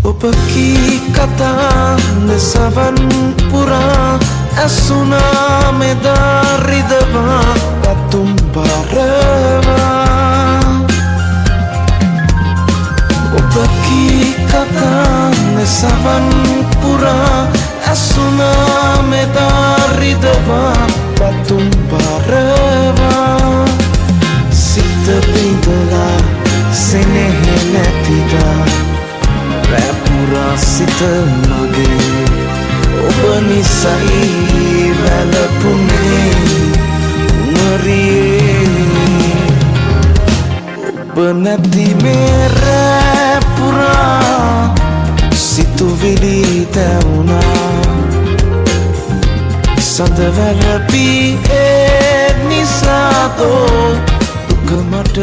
ඔබ කී කතා සවන් පුරා ඇසුනා මෙදා රිදවා පැතුම් පරවා. ඔබ කී කතා සවන් පුරා ඇසුනා මෙදා රිදවා පැතුම් පරවා. සිත බිඳලා සෙනෙහෙ නැතිදා රෑ පුරා සිත මගේ ඔබ නිසයි වැළපුණේ කුමරියේ. ඔබ නැති මේ රෑ පුරා සිතුවිලි තැවුණා. සඳ වැළපී ඒ නිසාදෝ දුක මට